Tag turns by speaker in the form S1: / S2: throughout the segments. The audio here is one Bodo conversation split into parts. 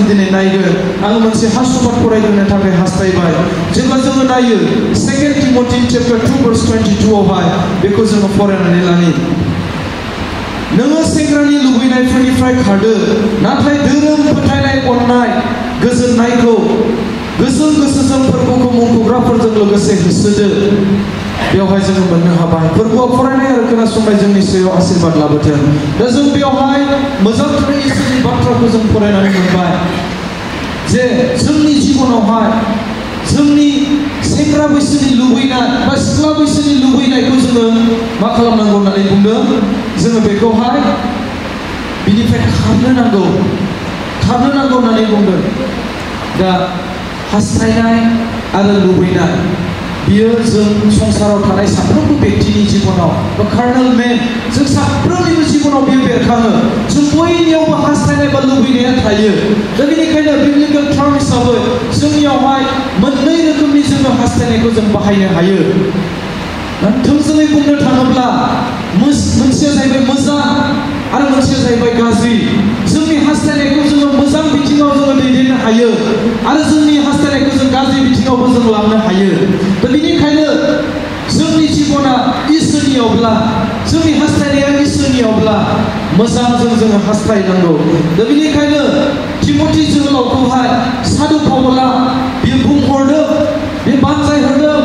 S1: दिनै नायगोन आं मोनसे हासुफाद फरायनो थाखाय हास्थायबाय जेब्ला जोङो नायो 2 Timothy chapter 2 verse 22 आवहाय बेखौ जोङो फरायनानै लानि नोङो सेंग्रानि लुबैनायफोरनिफ्राय खारदो नाथाय धोरोम फोथायनाय अननाय गोजोननायखौ गोसो गोसोजों फोरबोखौ मुंख'ग्राफोरजों लोगोसे होसोदो बेवहाय जोङो मोननो हाबाय फोरबोआव फरायनाय आरो खोनासंनाय जोंनि सायाव आशीर्बाद लाबोथों दा जों बेवहाय मोजांथारै इसोरनि बाथ्राखौ जों फरायनानै मोनबाय जे जोंनि जिबनावहाय जोंनि सेंग्रा बैसोनि लुबैनाय बा सिख्ला बैसोनि लुबैनायखौ जोङो मा खालामनांगौ होननानै बुंदों जोङो बेखौहाय बिनिफ्राय खारनो नांगौ होननानै बुंदों दा हास्थायनाय आरो लुबैनाय बियो जों संसाराव थानाय साफ्रोमबो व्यक्तिनि जिबनाव बा कार्नेल मेन जों साफ्रोमनिबो जिबनाव बियो बेरखाङो जों बयनियावबो हास्थायनाय बा लुबैनाया थायो दा बेनिखायनो बिब्लिकेल टार्म हिसाबै जोंनियावहाय मोननै रोखोमनि जोङो हास्थायनायखौ जों बाहायनो हायो थोंजोङै बुंनो थाङोब्ला मोनसेया जाहैबाय मोजां आरो मोनसेया जाहैबाय गाज्रि जोंनि हास्थायनायखौ जोङो मोजां बिथिङाव जोङो दैदेननो हायो आरो जोंनि हास्थायनायखौ जों गाज्रि बिथिङावबो जों लांनो हायो दा बेनिखायनो जोंनि जिबना इसोरनियावब्ला जोंनि हास्थायनाया इसोरनियावब्ला मोजांजों जोङो हास्थायनांगौ दा बेनिखायनो तिमथि जोहोलावखौहाय सादु पाउला बियो बुंहरदों बे बानजायहरदों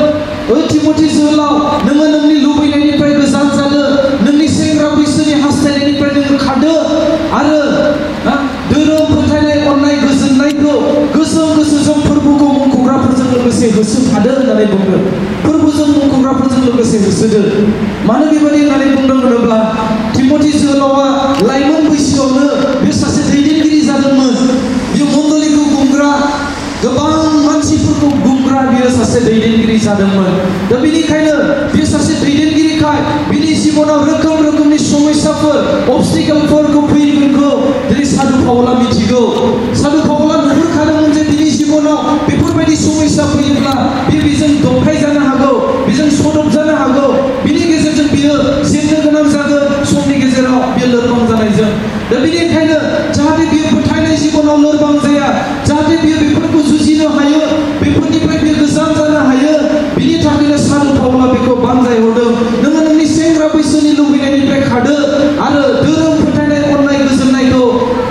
S1: तिमथि जोहोलाव नोङो नोंनि लुबैनायनिफ्राय गोजान जादो नोंनि सेंग्रा बैसोनि हास्थायनायनिफ्राय नोङो खारदो आरो धोरोम फोथायनाय अननाय गोजोननायखौ गोसोजों फोरबोखौ मुंख'ग्राफोरजों लोगोसे होसोफादो होननानै बुंदों फोरबोजों मुंख'ग्राफोरजों लोगोसे होसोदो मानो बेबायदि होननानै बुंदों होनोब्ला तिमथि जोहोलावा लाइमोन बैसोआवनो बे सासे दैदेनगिरि जादोंमोन बे मण्डलीखौ बुंग्रा गोबां मानसिफोरखौ बुंग्रा बियो सासे दैदेनगिरि जादोंमोन दा बेनिखायनो बे सासे दैदेनगिरिखाय बिनि जिबनाव रोखोमनि समस्याफोर अबस्टिकेलफोरखौ फैगोनखौ दिनै सादु पाउला मिथिगौ सादु पाउला नुहुरखादोंमोन जे बिनि जिबनाव बेफोरबायदि समस्या फैयोब्ला बेजों दबथाय जानो हागौ बेजों सदब जानो हागौ बिनि गेजेरजों बियो जेननो गोनां जागोन समनि गेजेराव बियो लोरबां जानायजों दा बेनिखायनो जाहाथे बियो फोथायनाय जिबनाव लोरबां जाया जाहाथे बियो बेफोरखौ जुजिनो हायो बेफोरनिफ्राय बियो गोजान जानो हायो बिनि थाखायनो सादु पाउला बेखौ बानजायहरदों नोङो नोंनि सेंग्रा बैसोनि लुबैनायनिफ्राय खारदो आरो धोरोम फोथायनाय अननाय गोजोननायखौ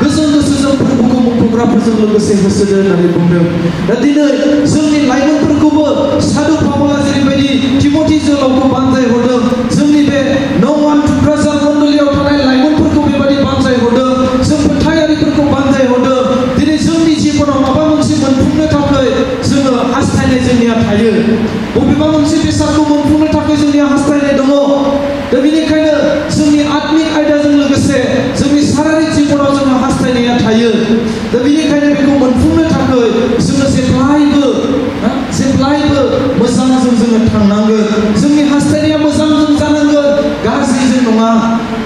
S1: गोसोजों फोरबोखौ मुंख'ग्राफोरजों लोगोसे होसोदो होननानै बुंदों दा दिनै जोंनि लाइमोनफोरखौबो सादु पाउला जेरैबायदि तिमथि जोहोलावखौ बानजायहरदों जोंनि बे नौवान थुक्राझार मण्डलीयाव थानाय लाइमोनफोरखौ बेबायदि बानजायहरदों जों फोथायारिफोरखौ बानजायहरदों दिनै जोंनि जिबनाव माबा मोनसे मोनफुंनो थाखाय जोङो हास्थायनाय जोंनिया थायो बबेबा मोनसे बेसादखौ मोनफुंनो थाखाय जोंनिया हास्थायनाय दङ दा बेनिखायनो जोंनि आत्मिक आयदाजों लोगोसे जोंनि सारारिक जिबनाव जोङो हास्थायनाया थायो दा बेनिखायनो बेखौ मोनफुंनो थाखाय जोङो जेब्लायबो मोजांजों जोङो थांनांगोन जोंनि हास्थायनाया मोजांजों जानांगोन गाज्रिजों नङा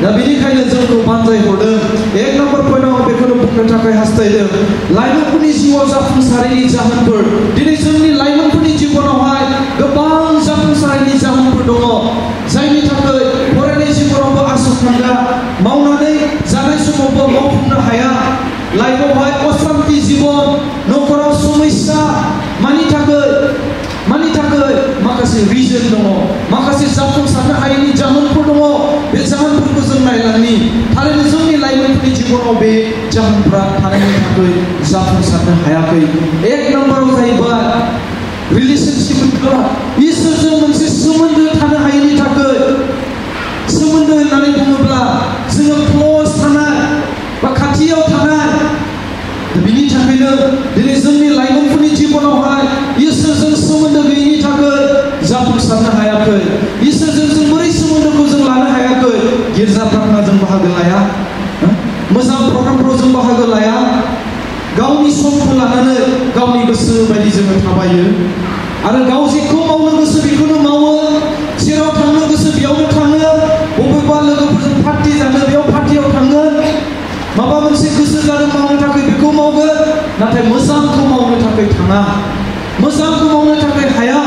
S1: दा बेनिखायनो जोंखौ बानजायहरदों एक नम्बर पइन्टआव बेखौनो बुंनो थाखाय हास्थायदों लाइमोनफोरनि जिउआव जाफुंसारैनि जाहोनफोर दिनै जोंनि लाइमोनफोरनि जिबनावहाय गोबां जाफुंसारैनि जाहोनफोर दङ जायनि थाखाय फरायनाय जिबनावबो आसखान्दा मावनानै जानाय समावबो मावफुंनो हाया लाइफआवहाय अशान्ति जिबन न'खराव समस्या मानि थाखाय माखासे रिजन दङ माखासे जाफुंसारनो हायैनि जाहोनफोर दङ बे जाहोनफोरखौ जों नायलांनि थारैनो जोंनि लाइमोनफोरनि जिबनाव बे जाहोनफ्रा थानायनि थाखाय जाफुंसारनो हायाखै एक नम्बराव जाहैबाय रिलेशनशिप इसोरजों मोनसे सोमोन्दो थानो हायैनि थाखाय सोमोन्दो होननानै बुङोब्ला जोङो क्ल'ज थानाय बा खाथियाव थानाय बिनि थाखायनो दिनै जोंनि लाइमोनफोरनि जिबनावहाय इसोरजों सोमोन्दो गैयैनि थाखाय जाफुंसारनो हायाखै इसोरजों जों बोरै सोमोन्दोखौ जों लानो हायाखै गिर्जा प्रार्थनाजों बाहागो लाया मोजां प्रग्रामफोराव जों बाहागो लाया गावनि समखौ लानानै गावनि गोसो बायदि जोङो थाबायो आरो गाव जेखौ मावनो गोसो बेखौनो मावो जेराव थांनो गोसो बेयावनो थाङो बबेबा लोगोफोरजों पार्टि जानो बेयाव पार्टियाव थांगोन माबा मोनसे गोसो जादों मावनो थाखाय बेखौ मावगोन नाथाय मोजांखौ मावनो थाखाय थाङा मोजांखौ मावनो थाखाय हाया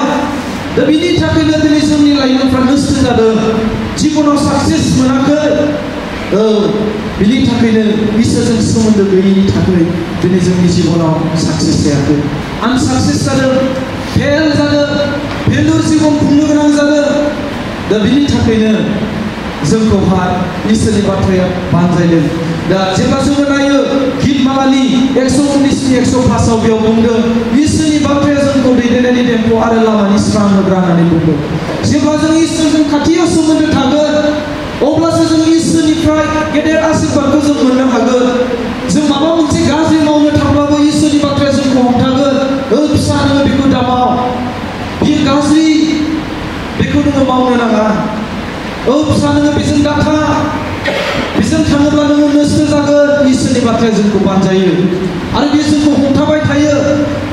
S1: दा बिनि थाखायनो दिनै जोंनि लाइमोनफ्रा नस्थ जादों जिबनाव साक्सेस मोनाखै बिनि थाखायनो इसोरजों सोमोन्दो गैयैनि थाखाय दिनै जोंनि जिबनाव साक्सेस जायाखै आनसाक्सेस जादों फेल जादों फेलुर जिबन खुंनो गोनां जादों दा बिनि थाखायनो जोंखौहाय इसोरनि बाथ्राया बानजायदों दा जेब्ला जोङो नायो गितमालानि 119 नि 105 आव बेयाव बुंदों इसोरनि बाथ्राया जोंखौ दैदेननायनि देंखो आरो लामानि स्रां होग्रा होननानै बुंदों जेब्ला जों इसोरजों खाथियाव सोमोन्दो थागोन अब्लासो जों इसोरनिफ्राय गेदेर आशीर्बादखौ जों मोननो हागोन जों माबा मोनसे गाज्रि मावनो थांब्लाबो इसोरनि बाथ्राया जोंखौ हमथागोन फिसा नोङो बेखौ दामाव बियो गाज्रि बेखौ नोङो मावनो नाङा फिसा नोङो बेजों दाथा बेजों थाङोब्ला नोङो नस्थ जागोन इसोरनि बाथ्राया जोंखौ बानजायो आरो बे जोंखौ हमथाबाय थायो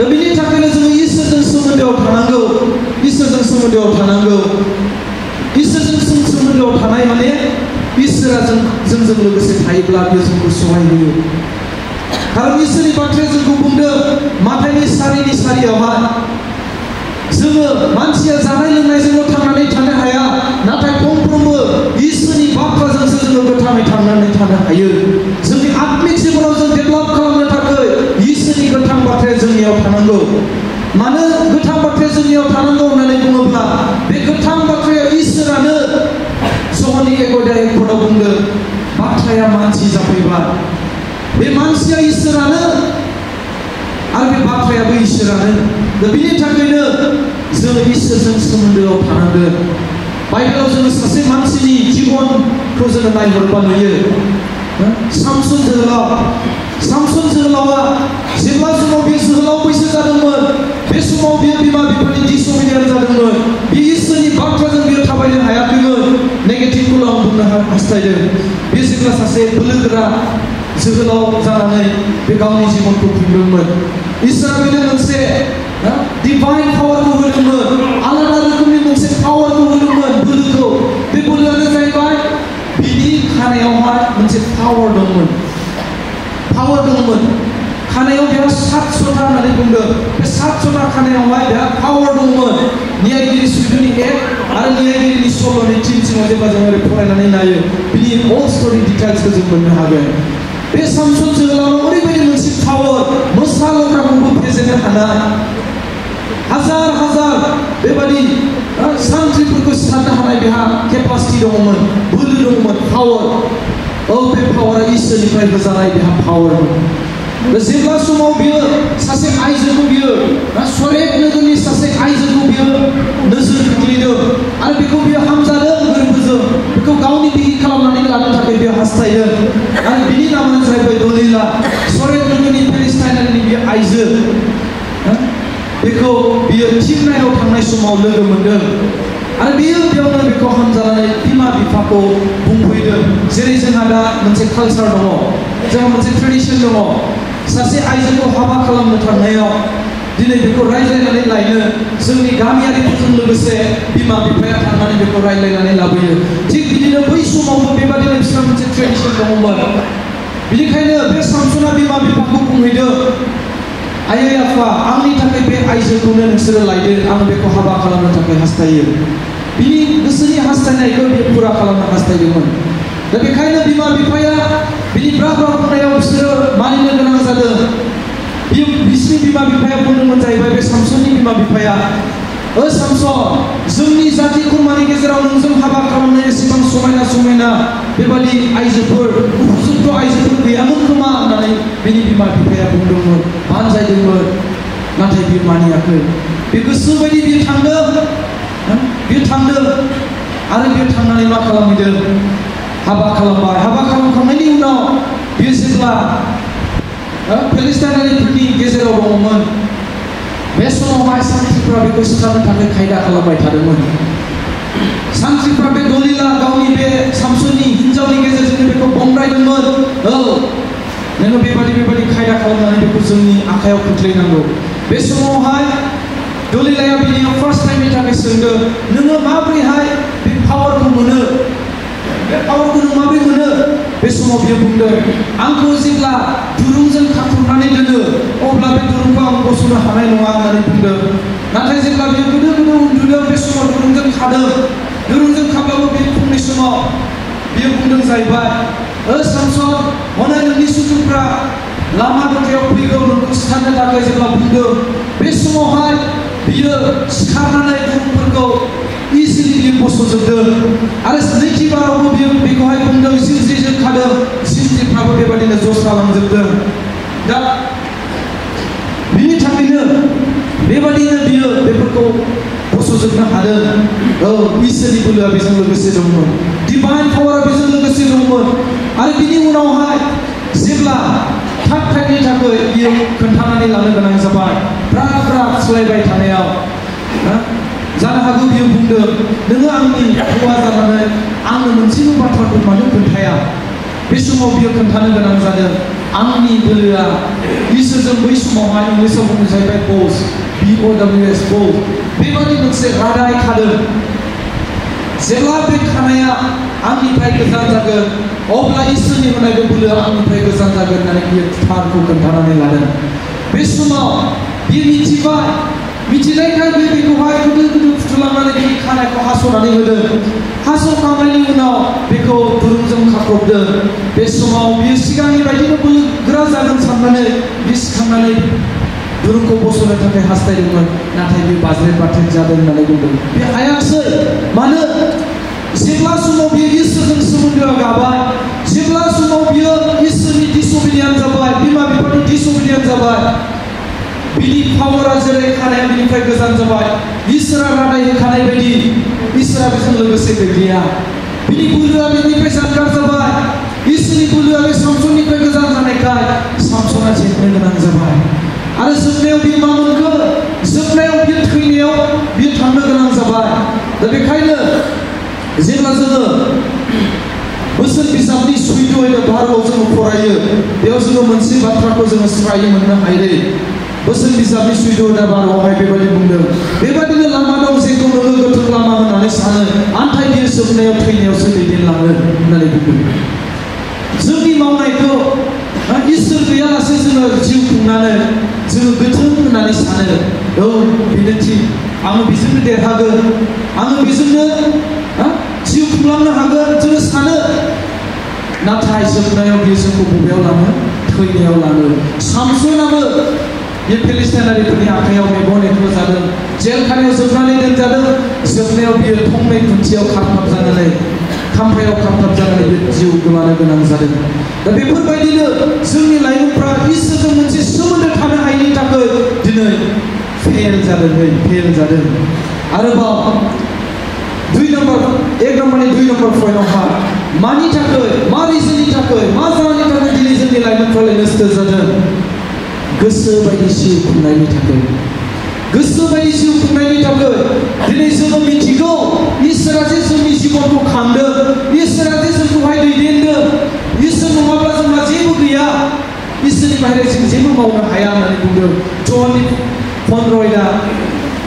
S1: दा बेनि थाखायनो जोङो इसोरजों सोमोन्दोआव थानांगौ इसोरजों सोमोन्दोआव थानांगौ इसोरजों सोमोन्दोआव थानाय माने इसोरा जोंजों लोगोसे थायोब्ला बे जोंखौ सहाय होयो खारन इसोरनि बाथ्राया जोंखौ बुंदों माथाइनि 4:4 जोङो मानसिया जानाय लोंनायजोंल' थांनानै थानो हाया नाथाय फंफ्रोमबो इसोरनि बाथ्राजोंसो जोङो गोथाङै थांनानै थानो हायो जोंनि आत्मिक जिबनाव जों डेभेलप खालामनो थाखाय इसोरनि गोथां बाथ्राया जोंनियाव थानांगौ मानो गोथां बाथ्राया जोंनियाव थानांगौ होननानै बुङोब्ला बे गोथां बाथ्राया इसोरानो सहनि 1:1 बुंदों बाथ्राया मानसि जाफैबाय बे मानसिया इसोरानो आरो बे बाथ्रायाबो इसोरानो दा बिनि थाखायनो जों इसोरजों सोमोन्दोआव थानांगोन बाइबेलाव जोङो सासे मानसिनि जिबनखौ जोङो नायहरबा नुयो सामसन जोहोलावा जेब्ला समाव बे जोहोलाव बैसो जादोंमोन बे समाव बियो बिमा बिफानि दिसअबिडियेन्ट जादोंमोन बे इसोरनि बाथ्राजों बियो थाबायनो हायाखैमोन नेगेटिभखौ आं बुंनो हास्थायदों बे जेब्ला सासे बोलोगोरा जोहोलाव जानानै बे गावनि जिबनखौ खुंदोंमोन इसोरा बेनो मोनसे डिभाइन पावारखौ होदोंमोन आलादा रोखोमनि मोनसे पावारखौ होदोंमोन बोलोखौ बे बोलोआनो जाहैबाय बिनि खानायावहाय मोनसे पावार दंमोन खानायाव बेहा 700 होननानै बुंदों बे 700 खानायावहाय बेहा पावार दंमोन न्यायगिरि 14:1 आरो न्यायगिरिनि 16:3 जेब्ला जों ओरै फरायनानै नायो बिनि अल स्ट'रि डिटेल्सखौ जों मोननो हागोन बे सामसन जोहोलावनाव ओरैबायदि मोनसे पावार मोसा लख्राखौबो फेजेननो हानाय हाजार बेबायदि सान्थ्रिफोरखौ सिथारनो हानाय बेहा केपासिटि दङमोन बोलो दङमोन पावार बे पावारा इसोरनिफ्राय होजानाय बेहा पावारमोन जेब्ला समाव बियो सासे आइजोखौ बियो सरेक नोगोरनि सासे आइजोखौ बियो नोजोर खोख्लैदों आरो बेखौ बियो हामजादों गोरबोजों बेखौ गावनि बिहि खालामनानै लानो थाखाय बियो हास्थायदों आरो बिनि नामानो जाहैबाय दलिला सरेक नोगोरनि पेलेस्टाइननि बियो आइजो बेखौ बियो थिरनायाव थांनाय समाव लोगो मोनदों आरो बियो बेयावनो बेखौ हामजानानै बिमा बिफाखौ बुंफैदों जेरै जोंहा दा मोनसे कालचार दङ जोंहा मोनसे ट्रेडिसन दङ सासे आइजोखौ हाबा खालामनो थांनायाव दिनै बेखौ रायज्लायनानै लायनो जोंनि गामियारिफोरजों लोगोसे बिमा बिफाया थांनानै बेखौ रायज्लायनानै लाबोयो थिग बिदिनो बै समावबो बेबादिनो बिसोरहा मोनसे ट्रेडिसन दङमोन बेनिखायनो बे सामसना बिमा बिफाखौ बुंहैदों आयै आफा आंनि थाखाय बे आइजोखौनो नोंसोरो लायदो आं बेखौ हाबा खालामनो थाखाय हास्थायो बिनि गोसोनि हास्थायनायखौ बियो पुरा खालामनो हास्थायदोंमोन दा बेखायनो बिमा बिफाया बिनि ब्रा बुंनायाव बिसोरो मानिनो गोनां जादों बिसिनि बिमा बिफाया बुंदोंमोन जाहैबाय बे सामसननि बिमा बिफाया सामसन जोंनि जाति खुरमानि गेजेराव नोंजों हाबा खालामनो एसेबां समायना बेबादि आइजोफोर उपयुक्त आइजोफोर गैयामोन खोमा होननानै बिनि बिमा बिफाया बुंदोंमोन बानजायदोंमोन नाथाय बियो मानियाखै बे गोसो बायदि बियो थांदों आरो बियो थांनानै मा खालामहैदों हाबा खालामबाय हाबा खालामखांनायनि उनाव बियो जेब्ला पेलेस्टाइनारिफोरनि गेजेराव दङमोन बे समावहाय सान्थ्रिफ्रा बेखौ सिथारनो थाखाय खायदा खालामबाय थादोंमोन सान्थ्रिफ्रा बे दलिला गावनि बे सामसननि हिन्जावनि गेजेरजों बेखौ बमब्रायदोंमोन नोङो बेबादि खायदा खालामनानै बेखौ जोंनि आखायाव खोख्लैनांगौ बे समावहाय दलिलाया बिनियाव फार्स्ट टाइमनि थाखाय सोंदों नोङो माबोरैहाय बे पावारखौ मोनो बे पावारखौ नों माबोरै मोनो बे समाव बियो बुंदों आंखौ जेब्ला दुरुंजों खाथुमनानै दोनो अब्ला बे दुरुंखौ आं बस'नो हानाय नङा होननानै बुंदों नाथाय जेब्ला बियो गोदो उन्दुदों बे समाव दुरुंजों खाब्लाबो बे फुंनि समाव बियो बुंदों जाहैबाय सामसन हनै नोंनि सुथुरफ्रा लामा दथायाव फैगौ नोंखौ सिथारनो थाखाय जेब्ला बुंदों बे समावहाय बियो सिखारनानै दुरुंफोरखौ इजिलि बियो बस'जोबदों आरो नैथि बारावबो बियो बेखौहाय बुंदों जिन्ज्रिजों खादों जिन्ज्रिफ्राबो बेबादिनो जस्रालांजोबदों दा बिनि थाखायनो बेबादिनो बियो बेफोरखौ बस'जोबनो हादों इसोरनि बोलोआ बेजों लोगोसे दंमोन डिभाइन पावारा बेजों लोगोसे दंमोन आरो बिनि उनावहाय जेब्ला थाग थागनि थाखाय बियो खोन्थानानै लानो गोनां जाबाय ब्रा ब्रा सोलायबाय थानायाव जानो हागौ बियो बुंदों नोङो आंनि हौवा जानानै आंनो मोनसेबो बाथ्राखौ मानो खोन्थाया बे समाव बियो खोन्थानो गोनां जादों आंनि बोलोआ इसोरजों बै समावहाय इंलिसाव बुंनो जाहैबाय पस BOWS पस बेबादि मोनसे रादाय खादों जेब्ला बे खानाया आंनिफ्राय गोजान जागोन अब्ला इसोरनि होनाय बे बोलोआ आंनिफ्राय गोजान जागोन होननानै बियो थारखौ खोन्थानानै लादों बे समाव बियो मिथिनायखाय बे बेखौहाय गोदो फुथुलांनानै बिनि खानायखौ हास'नानै होदों हास'खांनायनि उनाव बेखौ दुरुंजों खाख्रबदों बे समाव बियो सिगांनि बायदिनो बोलो गोरा जागोन साननानै बे सिखांनानै दुरुंखौ बस'नो थाखाय हास्थायदोंमोन नाथाय बे बाज्रेद बाथ्रेद जादों होननानै बुंदों बे हायाखसै मानो जेब्ला समाव बियो इसोरजों सोमोन्दोआ गाबाय जेब्ला समाव बियो इसोरनि डिसअबिडियेन्ट जाबाय बिमा बिफानि डिसअबिडियेन्ट जाबाय बिनि पावारा जेरै खानाया बिनिफ्राय गोजान जाबाय इसोरा रादाय होखानाय बायदि इसोरा बेजों लोगोसे गैलिया बिनि बोलोआ बिनिफ्राय जानगार जाबाय इसोरनि बोलोआ बे सामसननिफ्राय गोजान जानायखाय सामसना जेननो गोनां जाबाय आरो जोबनायाव बियो मा मोनखो जोबनायाव बियो थैनायाव बियो थांनो गोनां जाबाय दा बेखायनो जेब्ला जोङो बोसोन बिजाबनि सुइद'यैनो भारतआव जोङो फरायो बेयाव जोङो मोनसे बाथ्राखौ जोङो स्रायै मोननो हायो बोसोन बिजाबनि सुइद'यैनो भारतआवहाय बेबायदि बुंदों बेबायदिनो लामा दं जेखौ नोङो गोथों लामा होननानै सानो नाथाय बियो जोबनायाव थैनायावसो दैदेनलाङो होननानै बुंदों जोंनि मावनायखौ इसोर गैयालासे जोङो जिउ खुंनानै जोङो गोथों होननानै सानो बेनो थिग आङो बेजोंनो देरहागोन आङो बेजोंनो जिउ खुंलांनो हागोन जोङो सानो नाथाय जोबनायाव बियो जोंखौ बबेयाव लाङो थैनायाव लाङो सामसनाबो बे फिलिस्टिनारिफोरनि आखायाव मेगन एख्ल जादों जेलखानायाव जोबनानै दोनजादों जोबनायाव बियो थंनै खुन्थियाव खारथाब जानानै खाम्फायाव खारथाब जानानै बे जिउ गोमानो गोनां जादों दा बेफोरबायदिनो जोंनि लाइमोनफ्रा इसोरजों मोनसे सोमोन्दो थानो हायैनि थाखाय दिनै फेल जादों आरोबाव 2 नम्बर पइन्टआवहा मानि थाखाय मा रिजननि थाखाय मा जाहोननि थाखाय दिनै जोंनि लाइमोनफ्रा नस्थ जादों गोसो बायदि जिउ खुंनायनि थाखाय दिनै जोङो मिथिगौ इसोरा जे जोंनि जिबनखौ खांदों इसोरा जे जोंखौहाय दैदेनदों इसोर नङाब्ला जोंहा जेबो गैया इसोरनि बाहेरा जों जेबो मावनो हाया होननानै बुंदों ज'ननि 15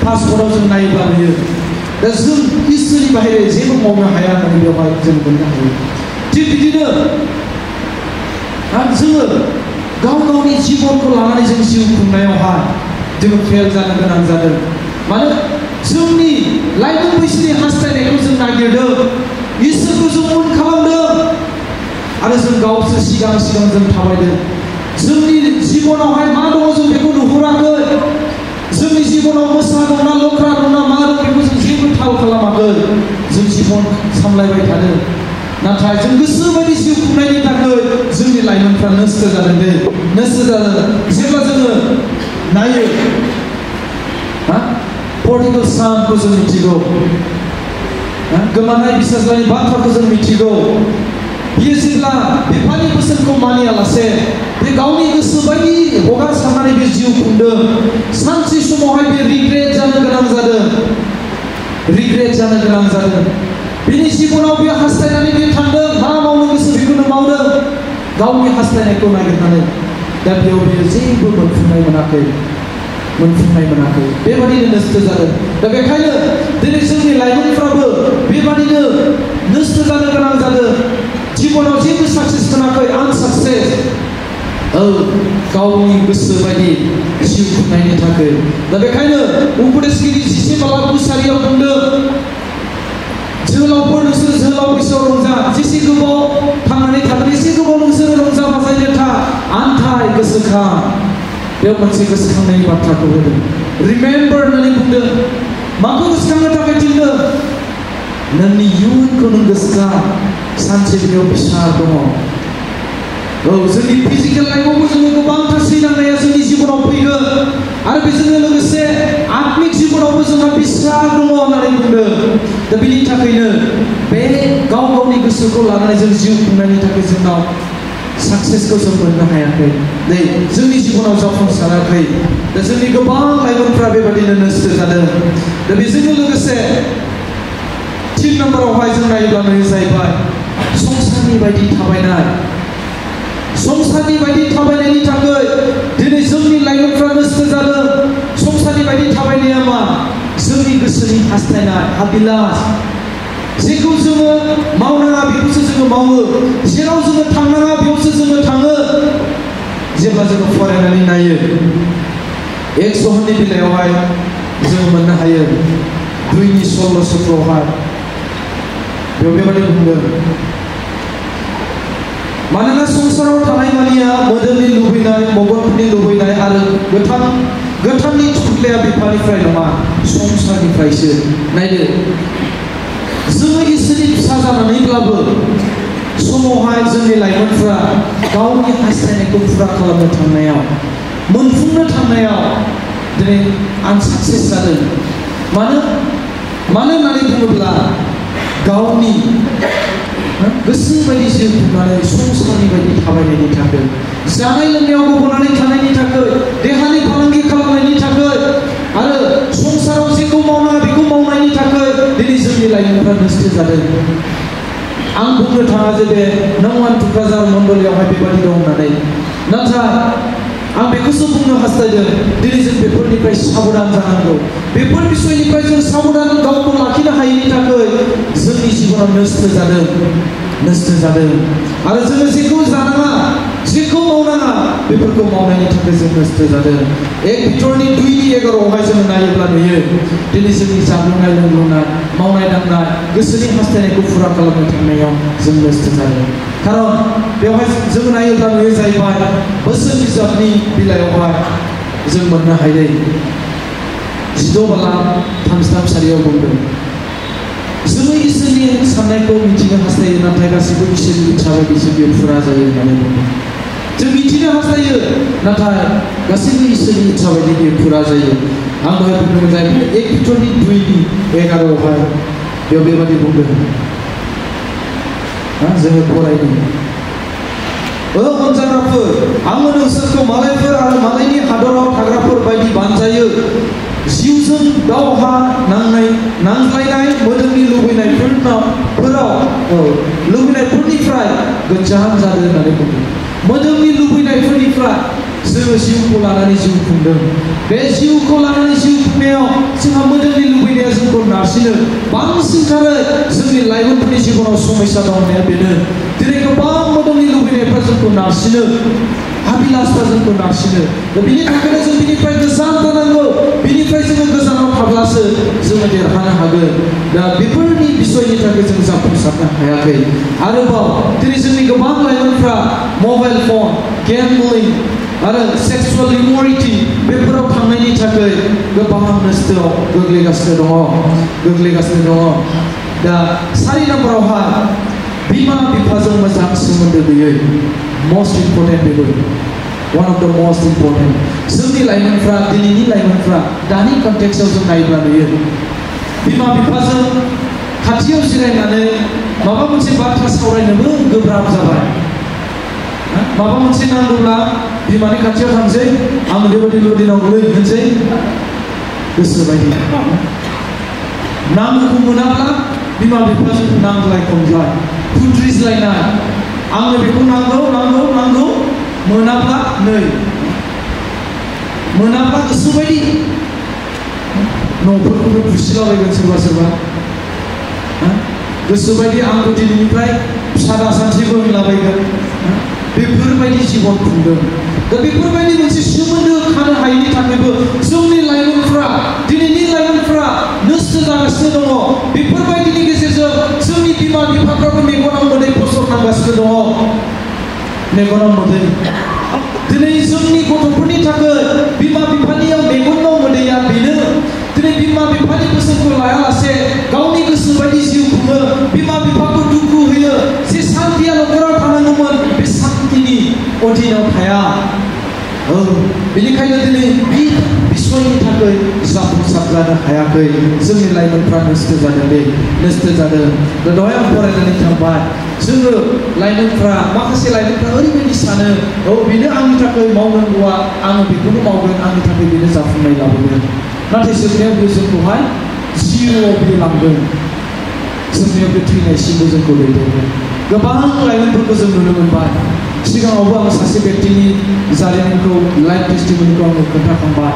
S1: पासपर्टआव जों नायोब्ला नुयो दा जों इसोरनि बाहेरा जेबो मावनो हाया होननानै बेवहाय जों मोननो हायो थिग बिदिनो जोङो गावनि जिबनखौ लानानै जों जिउ खुंनायावहाय जोङो फेल जानो गोनां जादों मानो जोंनि लाइमोन बैसोनि हास्थायनायखौ जों नागिरदों इसोरखौ जों उन खालामदों आरो जों गावसो सिगां जों थाबायदों जोंनि जिबनावहाय मा दङ जों बेखौ नुहुराखै जोंनि जिबनाव मोसा दंना लख्रा दंना मा दं बेखौ जों जेबो थाल खालामाखै जों जिबन सामलायबाय थादों नाथाय जों गोसो बायदि जिउ खुंनायनि थाखाय जोंनि लाइमोनफ्रा नस्थ जादों जेब्ला जोङो नायो पर्टिकल सानखौ जों मिथिगौ गोमानाय बिसासलानि बाथ्राखौ जों मिथिगौ बियो जेब्ला बिफानि बोसोनखौ मानियालासे बे गावनि गोसो बायदि हगारसारनानै बे जिउ खुंदों सानसे समावहाय बे रिग्रेट जानो गोनां जादों बिनि जिबनाव बे हास्थायनानै बे थांदों मा मावनो गोसो बेखौनो मावदों गावनि हास्थायनायखौ नागिरनानै दा बेयाव बियो जेबो मोनफुंनाय मोनाखै बेबादिनो नस्थ जादों दा बेखायनो दिनै जोंनि लाइमोनफ्राबो बेबादिनो नस्थ जानो गोनां जादों जिबनाव जेबो साक्सेस मोनाखै आनसाक्सेस गावनि गोसो बायदि जिउ खुंनायनि थाखाय दा बेखायनो उपदेशगिरि जिसे बाला बुसारियाव बुंदों जोहोलावफोर नोंसोर जोहोलाव बैसोआव रंजा जेसे गोबाव थांनानै थागोन एसे गोबाव नोंसोर रंजा बाजायनो था आन्थाय गोसोखां बेयाव मोनसे गोसोखांनायनि बाथ्राखौ होदों रिमेम्बार होननानै बुंदों माखौ गोसोखांनो थाखाय थिनदों नोंनि इयुनखौ नों गोसोखां सानसे बेयाव बिसार दङ जोंनि फिजिकेल लाइफआवबो जोङो गोबांथार सैनांनाया जोंनि जिबनाव फैगोन आरो बेजोंनो लोगोसे आत्मिक जिबनावबो जोंहा बिसार दङ होननानै बुंदों दा बेनि थाखायनो बे गाव गावनि गोसोखौ लानानै जों जिउ खुंनायनि थाखाय जोंनाव साक्सेसखौ जों मोननो हायाखै नै जोंनि जिबनाव जाफुंसाराखै दा जोंनि गोबां लाइमोनफ्रा बेबायदिनो नस्थ जादों दा बेजोंनो लोगोसे 3 नाम्बारावहाय जों नायोब्ला नुयो जाहैबाय संसारनि बायदि थाबायनाय संसारनि बायदि थाबायनायनि थाखाय दिनै जोंनि लाइमोनफ्रा नस्थ जादों संसारनि बायदि थाबायनाया मा जोंनि गोसोनि हास्थायनाय हाबिलास जेखौ जोङो मावनाङा बेखौसो जोङो मावो जेराव जोङो थांनाङा बेयावसो जोङो थाङो जेब्ला जोङो फरायनानै नायो 100 नि बिलायावहाय जोङो मोननो हायो 2:16 बेयाव बेबायदि बुंदों मानोना संसाराव थानाय मानिया मोदोमनि लुबैनाय मेगनफोरनि लुबैनाय आरो गोथांनि थुख्लाया बिफानिफ्राय नङा संसारनिफ्रायसो नायदो जोङो इसोरनि फिसा जानानैब्लाबो समावहाय जोंनि लाइमोनफ्रा गावनि हास्थायनायखौ फुरा खालामनो थांनायाव मोनफुंनो थांनायाव दिनै आनसाक्सेस जादों मानो होननानै बुङोब्ला गावनि गोसो बायदि जिउ खुंनानै संसारनि बायदि थाबायनायनि थाखाय जानाय लोंनायाव गब'नानै थानायनि थाखाय देहानि फालांगि खालामनायनि थाखाय आरो संसाराव जेखौ मावनाङा बेखौ मावनायनि थाखाय दिनै जोंनि लाइमोनफ्रा नस्थ जादों आं बुंनो थाङा जे बे नौवान टुक्राझार मण्डलियावहाय बेबायदि दं होननानै नाथाय आं बेखौसो बुंनो हास्थायदों दिनै जों बेफोरनिफ्राय साबधान जानांगौ बेफोर बिसयनिफ्राय जों साबधान गावखौ लाखिनो हायैनि थाखाय जोंनि जिबनाव नस्थ जादों आरो जोङो जेखौ जानाङा जेखौ मावनाङा बेफोरखौ मावनायनि थाखाय जों नस्थ जादों 1 पिटरनि 2:11 जोङो नायोब्ला नुयो दिनै जोंनि जाग्लोंनाय लोंग्लोंनाय मावनाय दांनाय गोसोनि हास्थायनायखौ फुरा खालामनो थांनायाव जों नस्थ जादों खारन बेवहाय जों नायोब्ला नुयो जाहैबाय बोसोन बिजाबनि बिलायावहाय जों मोननो हायो 16:33 बुंदों जोङो इसोरनि साननायखौ मिथिनो हास्थायो नाथाय गासैबो इसोरनि इच्छा बायदि जों फुरा जायो होननानै बुंदों जों मिथिनो हास्थायो नाथाय गासैबो इसोरनि इच्छा बायदि बेयो फुरा जायो आं दहाय बुंदोंमोन जाहैबाय 1 पिटरनि 2:11 बेयाव बेबायदि बुंदों जोङो फरायदों अनजाग्राफोर आङो नोंसोरखौ मालायफोर आरो मालायनि हादराव थाग्राफोर बायदि बानजायो जिउजों दावहा नांज्लायनाय मोदोमनि लुबैनायफोरनिफ्राय गोजान जादों होननानै बुंदों मोदोमनि लुबैनायफोरनिफ्राय जोङो जिउखौ लानानै जिउ खुंदों बे जिउखौ लानानै जिउ खुंनायाव जोंहा मोदोमनि लुबैनाया जोंखौ नारसिनो बांसिनथारै जोंनि लाइमोनफोरनि जिबनाव समस्या दं होननाया बेनो दिनै गोबां मोदोमनि लुबैनायफ्रा जोंखौ नारसिनो हाबिलासफ्रा जोंखौ नारसिनो दा बेनि थाखायनो जों बिनिफ्राय गोजान जानांगौ बिनिफ्राय जोङो गोजानाव थाब्लासो जोङो देरहानो हागोन दा बेफोरनि बिसयनि थाखाय जों जाफुंसारनो हायाखै आरोबाव दिनै जोंनि गोबां लाइमोनफ्रा मबाइल फन गेमलिं आरो सेक्सुअल इमरिटी बेफोराव थांनायनि थाखाय गोबां नस्थआव गोग्लैगासिनो दङ दा 4 नाम्बारावहाय बिमा बिफाजों मोजां सोमोन्दो गैयै most important बेबो one of the most important जोंनि लाइमोनफ्रा दिनैनि लाइमोनफ्रा दानि कन्टेक्सआव जों नायोब्ला नुयो बिमा बिफाजों खाथियाव जिरायनानै माबा मोनसे बाथ्रा सावरायनोबो गोब्राब जाबाय माबा मोनसे नांगौब्ला बिमानि खाथियाव थांसै आं बेबायदि नांगौलै होनसै गोसो बायदि नांगौखौ मोनाब्ला बिमा बिफाजों नांज्लाय खमज्लाय खुद्रिज्लायनाय आंनो बेखौ नांगौ मोनाब्ला गोसो बायदि न'फोरखौनो बुसिलाबायगोन सोरबा गोसो बायदि आंखौ दिनैनिफ्राय फिसा दासानसेबो होनलाबायगोन बेफोरबायदि जिबन खुंदों दा बेफोरबायदि मोनसे सोमोन्दो खानो हायैनि थाखायबो जोंनि लाइमोनफ्रा दिनैनि लाइमोनफ्रा नस्थ जागासिनो दङ बेफोरबायदिनि गेजेरजों मेगनाव मोदै दिनै जोंनि गथ'फोरनि थाखाय बिमा बिफानियाव मेगनाव मोदैया बेनो दिनै बिमा बिफानि बोसोनखौ लायालासे गावनि गोसो बायदि जिउ खुङो बिमा बिफाखौ दुखु होयो जे सान्थिया न'खराव थानांगौमोन बे सान्थिनि अधीनाव थाया बेनिखायनो दिनै बे बिसयनि थाखाय जाफुंसार जानो हायाखै जोंनि लाइमोनफ्रा नस्थ' जादों नस्थ' जादों दहाय आं फरायनानै थांबाय जोङो लाइमोनफ्रा माखासे लाइमोनफ्रा ओरैबायदि सानो बेनो आंनि थाखाय मावनांगौआ आङो बेखौनो मावगोन आंनि थाखाय बेनो जाफुंनाय लाबोगोन नाथाय जोबनायाव बे जोंखौहाय जिउआव बे लांगोन जोबनायाव बे थैनायसिमबो जोंखौ दैदेनगोन गोबां लाइमोनफोरखौ जों नुनो मोनबाय सिगाङावबो आं सासे व्यक्तिनि जारिमिनखौ लाइफ टेस्टिमनिखौ आङो खोन्थाखांबाय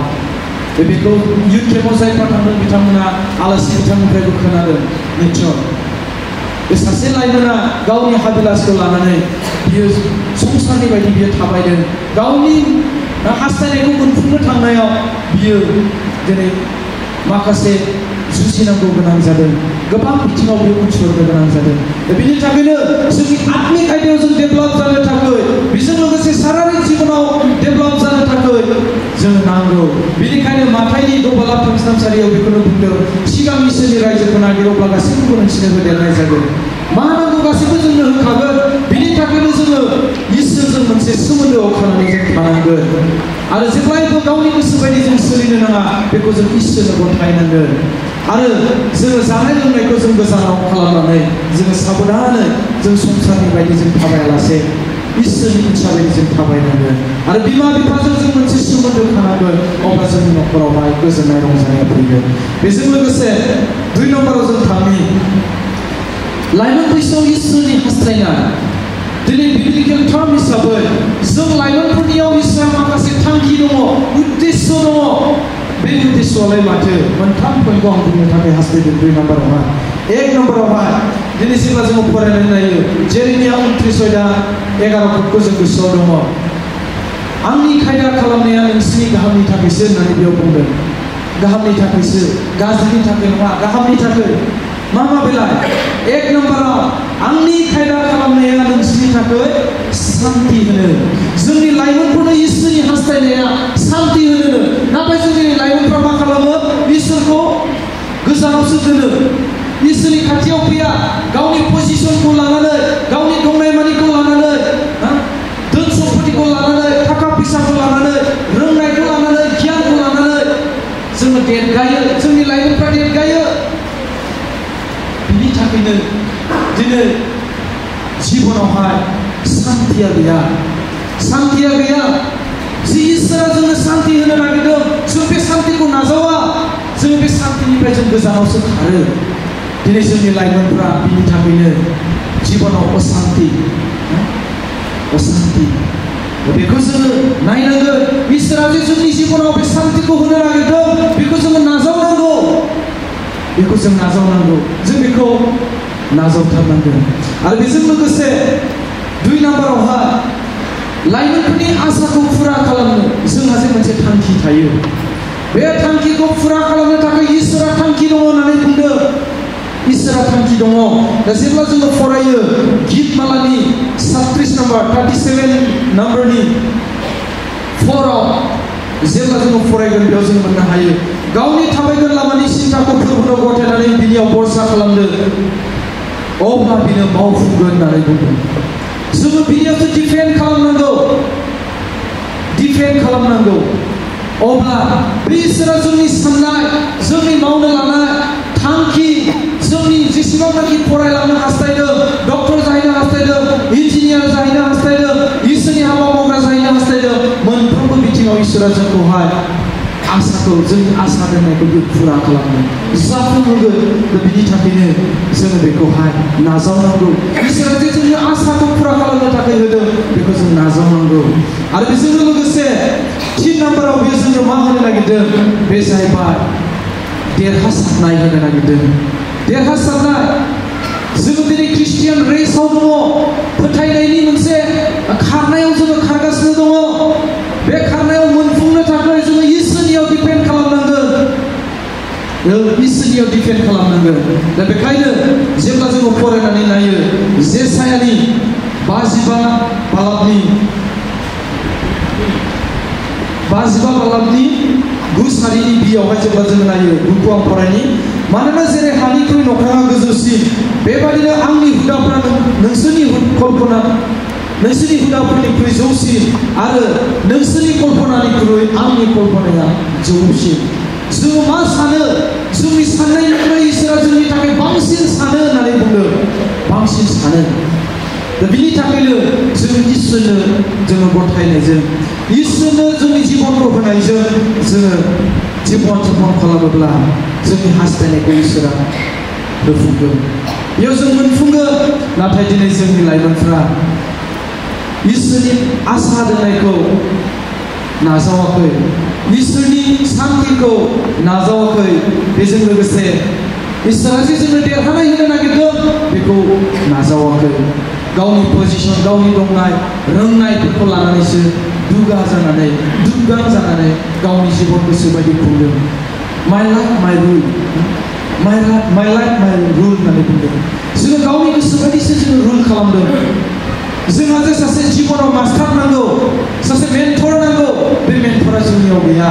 S1: बेखौ इउथ केम्पआव जायफ्रा थांदों बिथांमोना आलासि बिथांनिफ्रायबो खोनादों निश्चय बे सासे लाइमोना गावनि हाबिलासखौ लानानै बियो संसारनि बायदि बियो थाबायदों गावनि हास्थायनायखौ मोनफुंनो थांनायाव बियो दिनै माखासे जुजिनांगौ गोनां जादों गोबां बिथिङाव बियो उनसरनो गोनां जादों बेनि थाखायनो जोंनि आत्मिक आयदायाव जों डेभेलप जानो थाखाय बेजों लोगोसे सारारिक जिबनाव डेभेलप जानो थाखाय जों नांगौ बेनिखायनो माथाइनि दबाला थामसालियाव बेखौनो बुंदों सिगां इसोरनि रायजोखौ नागिरोब्ला गासैखौबो नोंसिनो होदेरनाय जागोन मा नांगौ गासैबो जोंनो होखागोन बेनि थाखायनो जोङो इसोरजों मोनसे सोमोन्दोआव थानानै जों थानांगोन आरो जेब्लायबो गावनि गोसो बायदि जों सोलिनो नाङा बेखौ जों इसोरनो गथायनांगोन आरो जोङो जानाय लोंनायखौ जों गोजानाव खालामनानै जोङो साबधानै जों संसारनि बायदि जों थाबायालासे इसोरनि इच्छा बायदि जों थाबायनांगोन आरो बिमा बिफाजों जों मोनसे सोमोन्दो थानांगोन अब्ला जोंनि न'खरावहाय गोजोननाय रंजानाया फैगोन बेजों लोगोसे 2 नम्बराव जों थांनि लाइमोन बैसोआव इसोरनि हास्थायनाय दिनै बिब्लिकेल टार्म हिसाबै जों लाइमोनफोरनियाव इसोरा माखासे थांखि दङ उद्देश्य दङ बे उद्देश्यआलाय माथो मोनथाम पइन्टखौ आं बुंनो थाखाय हास्थायदों 2 नम्बरावहाय 1 नम्बरावहाय दिनै जेब्ला जोङो फरायनानै नायो जेरेमिया 29:11 पदखौ जों गोसोआव दङ आंनि खायदा खालामनाया नोंसिनि गाहामनि थाखायसो होननानै बेयाव बुंदों गाहामनि थाखायसो गाज्रिनि थाखाय नङा गाहामनि थाखाय मा बेलाय 1 नम्बराव आंनि खायदा खालामनाया नोंसिनि थाखाय सान्ति होनो जोंनि लाइमोनफोरनो इसोरनि हास्थायनाया सान्ति होनो नाथाय जोंनि लाइमोनफ्रा मा खालामो इसोरखौ गोजानावसो दोनो इसोरनि खाथियाव फैया गावनि पजिशनखौ लानानै गावनि दंनाय मानिखौ लानानै धोन सम्पतिखौ लानानै थाखा फैसाखौ लानानै रोंनायखौ लानानै गियानखौ लानानै जोङो देरगायो जोंनि लाइमोनफ्रा देरगायो बिनि थाखायनो दिनै जिबनावहाय सान्तिया गैया जि इसोरा जोंनो सान्ति होनो नागिरदों जों बे सान्तिखौ नाजावा जों बे सान्तिनिफ्राय जों गोजानावसो खारो दिनै जोंनि लाइमोनफ्रा बिनि थाखायनो जिबनाव असान्ति बेखौ जोङो नायनांगोन इसोरा जे जोंनि जिबनाव बे सान्तिखौ होनो नागिरदों बेखौ जोङो नाजावनांगौ जों बेखौ नाजावथारनांगोन आरो बेजों लोगोसे 2 नम्बरावहाय लाइमोनफोरनि आसाखौ फुरा खालामनो जोंहा जे मोनसे थांखि थायो बे थांखिखौ फुरा खालामनो थाखाय इसोरा थांखि दङ होननानै बुंदों इसोरा थांखि दङ दा जेब्ला जोङो फरायो गीतमालानि 37 नम्बर 37 नम्बरनि 4आव जेब्ला जोङो फरायगोन बेयाव जों मोननो हायो गावनि थाबायगोन लामानि सिन्थाखौ प्रभुनाव गथायनानै बिनियाव भरसा खालामदो अब्ला बिनो मावफुंगोन होननानै बुंदों जोङो बिनियावसो डिपेन्ड खालामनांगौ अब्ला बे इसोरा जोंनि साननाय जोंनि मावनो लानाय थांखि जोंनि जेसेबांनाखि फरायलांनो हास्थायदों डक्टर जाहैनो हास्थायदों इन्जिनियार जाहैनो हास्थायदों इसोरनि हाबा मावग्रा जाहैनो हास्थायदों मोनफ्रोमबो बिथिङाव इसोरा जोंखौहाय आसाखौ जोंनि आसा दोननायखौ बे फुरा खालामगोन जाफुंहोगोन बिनि थाखायनो जोङो बेखौहाय नाजावनांगौ इसोरा जे जोंनि आसाखौ फुरा खालामनो थाखाय होदों बेखौ जों नाजावनांगौ आरो बेजों लोगोसे 3 नम्बराव बेयो जोंनो मा होनो नागिरदों बे जाहैबाय देरहासारनाय होनो नागिरदों देरहासारनाय जोङो दिनै ख्रिस्टियान रेसाव दङ फोथायनायनि मोनसे खारनायाव जोङो खारगासिनो दङ बे खारनायाव मोनफुंनो थाखाय जोङो इसोरनियाव डिपेन्ड खालामनांगोन दा बेखायनो जेब्ला जोङो फरायनानै नायो जेसायानि 55 बालाबनि 55 बालाबनि 9 सारिनि बियावहाय जेब्ला जों नायो बुकखौ आं फरायनि मानोना जेरै हानिख्रुइ नख्राङा गोजौसिन बेबादिनो आंनि हुदाफोरा नोंसोरनि कल्पना नोंसोरनि हुदाफोरनिख्रुइ जौसिन आरो नोंसोरनि कल्पनानिख्रुइ आंनि कल्पनाया जौसिन जों मा सानो जोंनि साननायनिफ्राय इसोरा जोंनि थाखाय बांसिन सानो होननानै बुंदों बांसिन सानो दा बिनि थाखायनो जों इसोरनो जोङो गथायनायजों इसोरनो जोंनि जिबनखौ होनायजों जोङो जिबन खालामोब्ला जोंनि हास्थायनायखौ इसोरा होफुंगोन बेयाव जों मोनफुंगोन नाथाय दिनै जोंनि लाइमोनफ्रा इसोरनि आसा दोननायखौ नाजावाखै इसोरनि सान्थिखौ नाजावाखै बेजों लोगोसे इसोरा जे जोंनो देरहानाय होनो नागिरदों बेखौ नाजावाखै गावनि पजिशन गावनि दंनाय रोंनायफोरखौ लानानैसो दुगा जानानै गावनि जिबन गोसो बायदि खुंदों माय लाइफ माय रुल होननानै बुंदों जोङो गावनि गोसो बायदिसो जोङो रुल खालामदों जोंहा जे सासे जिबनाव मास्टार नांगौ सासे मेन्टर नांगौ बे मेन्टरा जोंनियाव गैया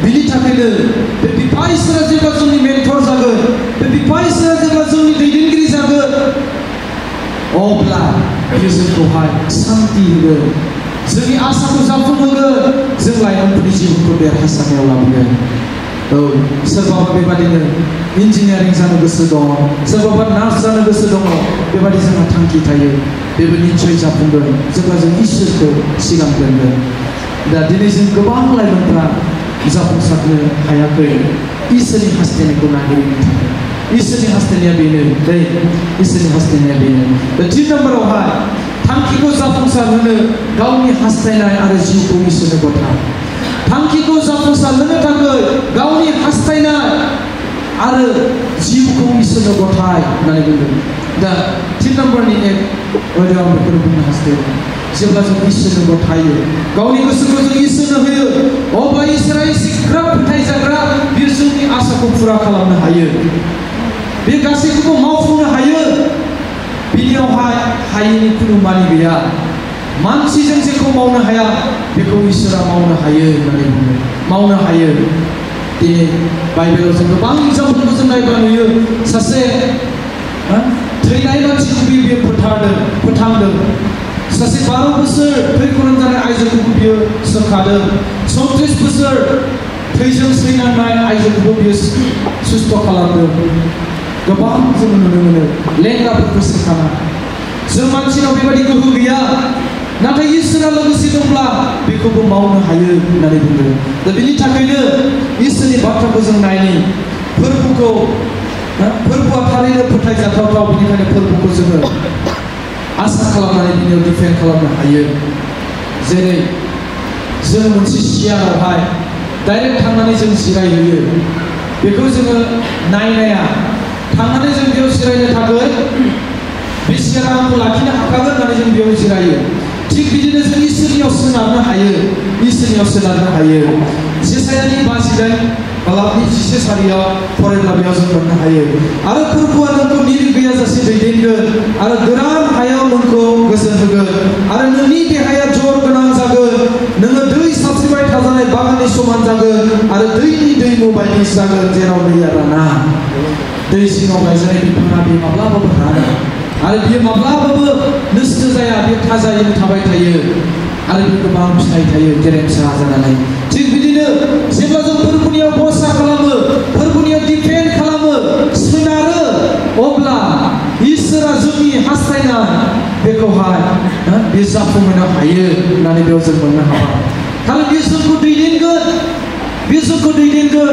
S1: बिनि थाखायनो बे बिफा इसोरा जेब्ला जोंनि मेन्टर जागोन बे बिफा इसोरा जेब्ला जोंनि दैदेनगिरि जागोन अब्ला बियो जोंखौहाय सान्ति होगोन जोंनि आसाखौ जाफुंहोगोन जों लाइमोनफोरनि जिउखौ देरहासारनायाव लाबोगोन सोरबाबा बेबादिनो इन्जिनियारिं जानो गोसो दङ सोरबाबा नार्स जानो गोसो दङ बेबादि जोंहा थांखि थायो बेबो निश्चय जाफुंगोन जेब्ला जों इसोरखौ सिगां दोनगोन दा दिनै जों गोबां लाइमोनफ्रा जाफुंसारनो हायाखै इसोरनि हास्थायनायखौ नागिरनो थाखाय इसोरनि हास्थायनाया बेनो इसोरनि हास्थायनाया बेनो दा 3 नम्बरावहाय थांखिखौ जाफुंसारहोनो गावनि हास्थायनाय आरो जिउखौ इसोरनो गथा थांखिखौ जाफुंसारहोनो थाखाय गावनि हास्थायनाय आरो जिउखौ इसोरनो गथाय होननानै बुंदों दा 3 नम्बरनि आं बेखौनो बुंनो हास्थायो जेब्ला जों इसोरनो गथायो गावनि गोसोखौ जों इसोरनो होयो अब्ला इसोरा एसेग्राब फोथायजाग्रा बियो जोंनि आसाखौ फुरा खालामनो हायो बे गासैखौबो मावफुंनो हायो बिनियावहाय हायैनि खुनु मानि गैया मानसिजों जेखौ मावनो हाया बेखौ इसोरा मावनो हायो होननानै बुङो मावनो हायो दिनै बाइबेलाव जों गोबां एग्जामपोलखौ जों नायब्ला नुयो सासे थैनाय मानसिखौ बियो फोथांदों सासे 12 बोसोर थै खरं जानाय आइजोखौबो बियो सोखादों 34 बोसोर थैजों सैनांनाय आइजोखौबो बियो सुस्थ' खालामदों गोबां जों नुनो मोनो लेंग्राफोरखौ सोखाना जों मानसिनाव बेबायदि गोहो गैया नाथाय इसोरा लोगोसे दंब्ला बेखौबो मावनो हायो होननानै बुंदों दा बेनि थाखायनो इसोरनि बाथ्राखौ जों नायनि फोरबोआ थारैनो फोथायजाथाव बेनिखायनो फोरबोखौ जोङो आसा खालामनानै बिनियाव डिपेन्ड खालामनो हायो जेरै जों मोनसे सियारावहाय डाइरेक्ट थांनानै जों जिरायहैयो बेखौ जोङो नायनाया थांनानै जों बेयाव जिरायनो थाखाय बे सियारा आंखौ लाखिनो हाखागोन होननानै जों बेयाव जिरायो थिग बिदिनो जों इसोरनियाव सोनारनो हायो जेसायानि 58 बालाबनि 11 सारियाव फरायब्ला बेयाव जों मोननो हायो आरो फोरबोआ नोंखौ निर गैयाजासे दैदेनगोन आरो गोरान हायाव नोंखौ गोजोन होगोन आरो नोंनि देहाया जर गोनां जागोन नोङो दै साबस्रिबाय थाजानाय बागाननि समान जागोन आरो दैनि दैमु बायदि जागोन जेराव दैया राना दै सिङाव गायजानाय बिफाङा बे माब्लाबाबो राना आरो बियो माब्लाबाबो नस्थ' जाया बे थाजायैनो थाबाय थायो आरो बे गोबां फिथाइ थायो गेरेमसा जानानै थिग बिदिनो जेब्ला जों फोरबोनियाव भरसा खालामो फोरबोनियाव डिपेन्ड खालामो सोनारो अब्ला इसोरा जोंनि हास्थायनाय बेखौहाय बे जाफुंहोनो हायो होननानै बेयाव जों मोननो हाबाय खालि बे जोंखौ दैदेनगोन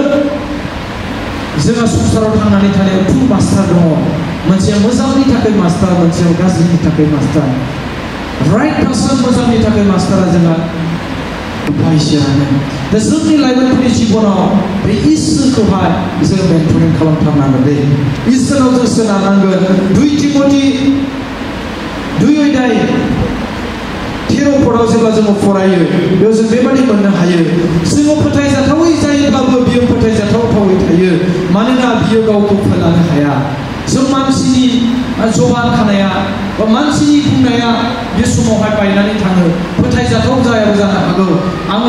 S1: जोंहा संसाराव थांनानै थानायाव 2 मास्टार दङ मोनसेया मोजांनि थाखाय मास्टार मोनसेया गाज्रिनि थाखाय मास्टार राइट पार्सन मोजांनि थाखाय मास्टारा जोंहा इसोरानो दा जोंनि लाइमोनफोरनि जिबनाव बे इसोरखौहाय जों मेन्टरिं खालामथारनांगोन दे इसोराव जों सोनारनांगोन 2 तिमथि 2 अध्याय 13 पदाव जेब्ला जोङो फरायो बेयाव जों बेबादि मोननो हायो जोङो फोथायजाथावै जायोब्लाबो बियो फोथायजाथावै थायो मानोना बियो गावखौ फोलानो हाया जों मानसिनि जबान खानाया बा मानसिनि बुंनाया बे समावहाय बायनानै थाङो फोथायजाथाव जायाबो जानो हागौ आं